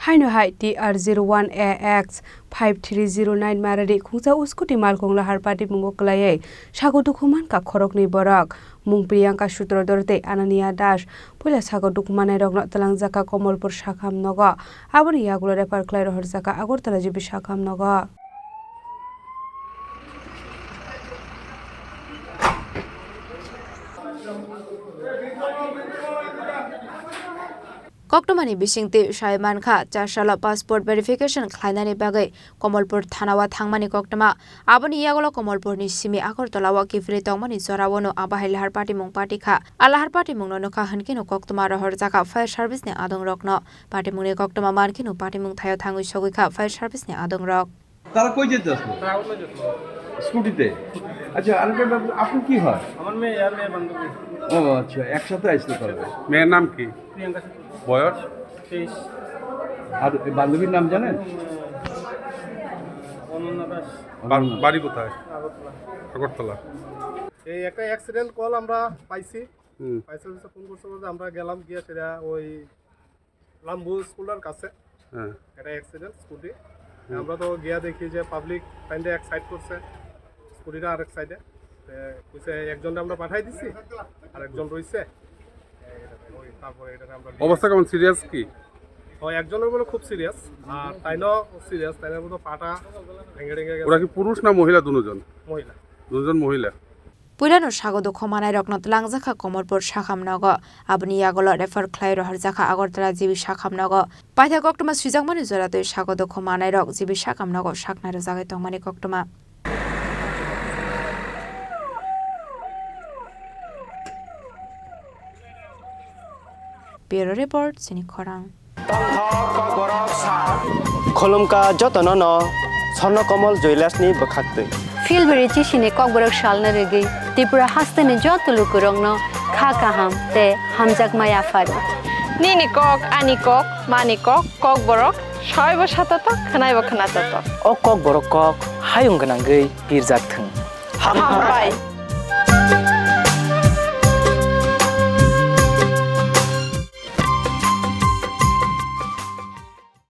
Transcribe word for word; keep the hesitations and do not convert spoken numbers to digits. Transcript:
Haino hai T R zero one A X five three zero nine marari khungsa o scooty malkhung lahar patimungo kwlaiwi sago dukhu mankha khoroknwi borok. Mung Priyanka Sutradhar tei Ananya Das puila sago dukhu manairokno twlangjakha Komolpur sakham nogo. Aboni yagulo refer khlai rohorjakha Agartala G B sakham nogo. Koktwmani bisingtwi sai mankha, char salo passport verification khlainani bagwi Komolpur thanao thangmani koktwma. Aboni yagulo Komolpurni simi Agartala o kiphilwi tongmani jorao no abahai lahar patimung patikha. A lahar patimungno nukha hwnkhe no koktwma rohorjakha fire service ni adongrokno. Patimungni koktwma mankhe no patimung thaio thangwi sogwikha fire service ni adongrok. তারা কই যেতে আসলো? তারা আউটলে যেত। স্কুটিতে? আচ্ছা, আরেকটা ব্যাপার, আপনি কি হয়? আমার মেয়ে আর মেয়ের বান্ধবী। ও আচ্ছা, একসাথে আসলো তাহলে। মেয়ের নাম কি? প্রিয়াঙ্কা সিংহ। বয়স? তেইশ। আর এই বান্ধবীর নাম জানেন? উম, অনন্যা দাস। অনন্যা। বাড়ি কোথায়? আগরতলা। আগরতলা। এই একটা অ্যাক্সিডেন্ট কল আমরা পাইছি। হুম। ফায়ার সার্ভিসে ফোন করছে বলতে আমরা গেলাম, গিয়ে সেটা ওই লাম্বু স্কুলটার কাছে। হ্যাঁ। একটা অ্যাক্সিডেন্ট স্কুটি। হুম। আমরা তো গিয়া দেখি যে পাবলিক তাইলে এক সাইড করছে, স্কুটিটা আরেক সাইডে। তে কইছে একজনটা আমরা পাঠাই দিছি, আর একজন রইছে। এই, ওই, তারপরে এটাকে আমরা নিয়ে অবস্থা কেমন? সিরিয়াস কি? ও, একজনের বলে খুব সিরিয়াস, আর তাইনও সিরিয়াস, তাইনের মতো পাটা ভেঙে টেঙে গেছে। ওরা কি পুরুষ না মহিলা দুজন? মহিলা। দুজন মহিলা। Puilano sago dukhu manairokno twlangjakha Komolpur sakham nogo. Aboni yagulo refer khlai rohorjakha Agartala G B sakham nogo. Paithak koktwma swijakmani joratwi sago dukhu manairok G B sakham nogo saknai rwjagwi tongmani koktwma. Bureau Report, Chini Khorang. Khulumkha jotono no Swarno Komol Jewellers ni bwkhaktwi. Philbiri chisini kokborok salna rwgwi Tripura hasteni joto lukurokno kha kaham tei hamjakma yapharo. Nini kok, ani kok, mani kok, kokborok, soibo satoto, khwnaibo khwnatoto. O kokborok kok hayung gwnangwi pirjak thwng. Hambai.